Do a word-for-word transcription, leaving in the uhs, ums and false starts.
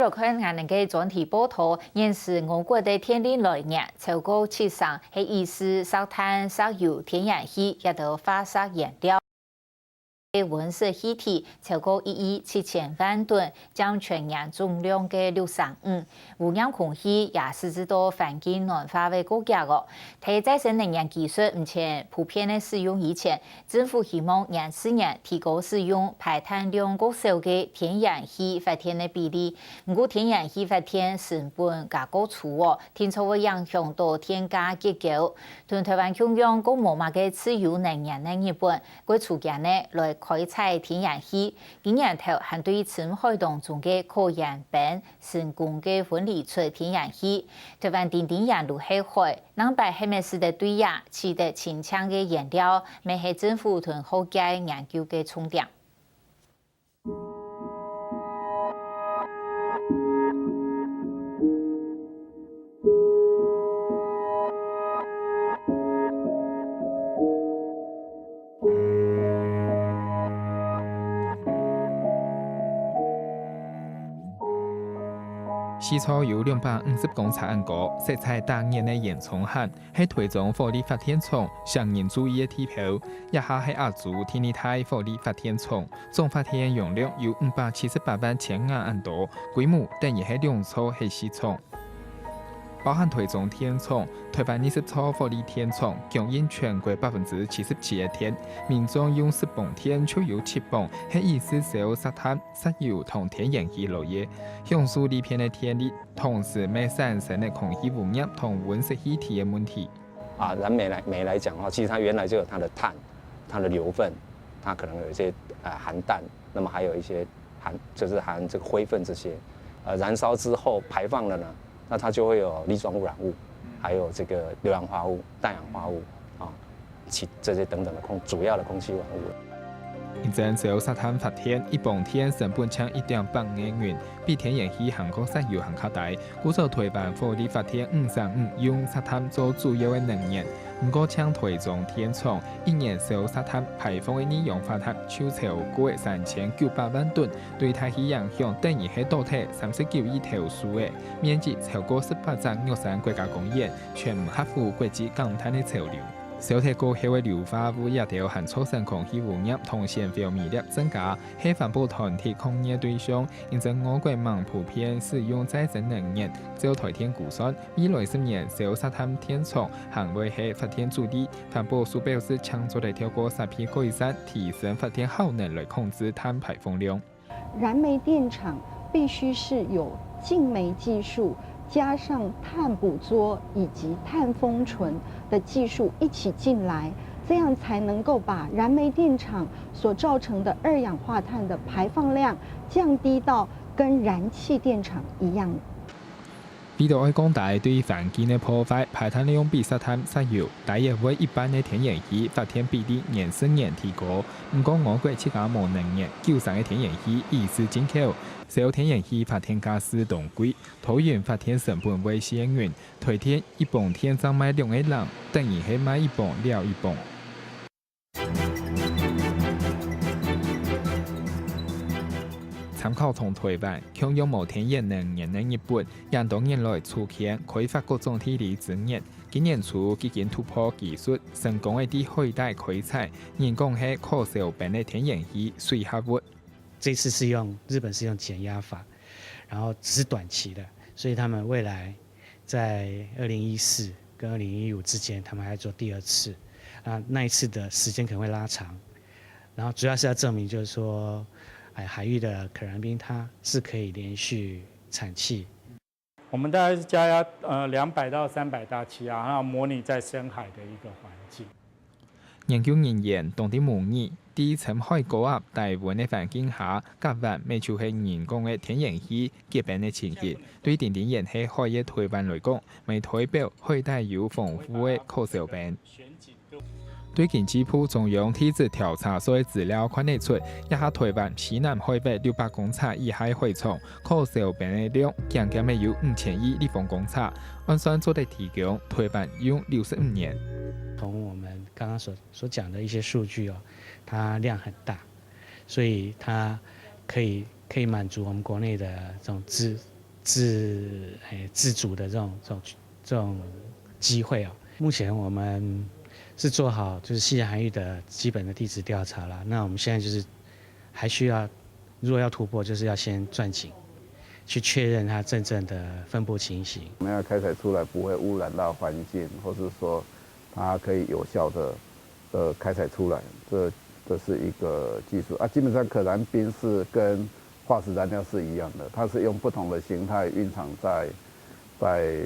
來看𠊎等个專題報導，現時我國个電力來源超過七成係依恃石炭、石油、天然氣這兜化石原料。个溫室氣體超過一億七千萬噸，佔全年總量个六成五。污染空氣也導致到環境暖化會過劇哦。在再生能源技術毋曾普遍个使用以前， 政府希望年逐年提高使用排碳量較少个天然氣發電个比例。毋過天然氣發電成本較高昂哦，定著會影響到電價結構。同臺灣共樣較無麼个自由能源个日本，較初間呢來開採天然氣，今年頭還對深海當中个科研班 成功个分離出天然氣。臺灣定定沿路係海，仰般係毋係使得對這取得清淨个原料，乜係政府同學界研究个重點。 西草有兩百五十公尺恁高，色彩打眼个煙囪涵，係臺中火力發電廠上引注意个地標。這下係亞洲第二大火力發電廠，總發電容量有五百七十八萬千瓦恁多，規模等於係兩座核四廠。 包含臺中電廠、臺灣二十座火力電廠，供應全國百分之七十七个電，民眾用石磅電就有七磅係依恃燒石炭、石油同天然氣來个，享受利便个電力，同時乜產生了空氣污染同溫室氣體个問題。啊，燃煤來煤來講的話，其實它原來就有它的碳、它的硫分，它可能有一些呃含氮，那麼還有一些含就是含這個灰分這些，呃，燃燒之後排放了呢，那它就會有粒狀污染物，還有這個硫氧化物、氮氧化物啊，其這些等等的空主要的空氣污染物。 因為燒石炭發電，一磅電成本淨一點八個銀，比天然氣還過石油還較低，故所臺灣火力發電五成五用石炭做主要个能源。毋過，淨臺中電廠一年燒石炭排放个二氧化碳就超過三千九百萬噸，對大氣影響等於係倒忒三十九億頭數个，面積超過十八隻玉山國家公園，全毋合乎國際減碳个潮流。 燒忒過後个硫化物這兜還造成空氣污染同全球微粒增加，係環保團體抗議个對象。因此，我國蠻普遍使用再生能源。照臺電估算，未來十年燒石炭電廠還會係發電主力。環保署表示，正做得透過設備改善、提升發電效能來控制碳排放量。 燃煤電廠必須是有淨煤技術，加上碳捕捉以及碳封存的技術一起進來，這樣才能夠把燃煤電廠所造成的二氧化碳的排放量降低到跟燃氣電廠一樣。 為著愛降低對環境个破壞，排碳量比石炭、石油低約會一半个天然氣發電比例年逐年提高。毋過，我國自家無能源，九成个天然氣依恃進口，燒天然氣發電價數當貴，桃園發電成本為四個銀，臺電一磅電正賣兩個零，等於係賣一磅了一磅。 參考同臺灣共樣無天然能源个日本，恁多年來籌建、開發各種地理資源。今年初已經突破技術，成功个在海底開採，人講係可燒冰个天然氣水合物。這次是用日本是用減壓法，然後只是短期的，所以他們未來在二零一四跟二零一五之間，他們還要做第二次。啊，那一次的時間可能會拉長，然後主要是要證明，就是說，哎，海域的可燃冰它是可以連續產氣。我們大概是加壓呃兩百到三百大氣壓，然後模擬在深海的一個環境。研究人員當地模擬，在深海高壓低溫个環境下，甲烷乜就係人講个天然氣結冰个情形。對定定沿係海个臺灣來講，乜代表海底有豐富个可燒冰。對經濟部中央地質調查所个資料看得出，這下臺灣西南海域六百公尺以下个海床，可燒冰个量漸漸个有五千億立方公尺，按算做得提供臺灣用六十五年。從我們剛剛所所講的一些數據哦，它量很大，所以它可以可以满足我们国内的这种自自诶自主的这种这种这种机会哦。目前我们是做好就是夕阳海域的基本的地质调查啦，那我们现在就是还需要，如果要突破，就是要先钻井，去确认它真正的分布情形。我们要开采出来不会污染到环境，或是说它可以有效的呃开采出来，这这是一个技术啊。基本上可燃冰是跟化石燃料是一样的，它是用不同的形态蕴藏在在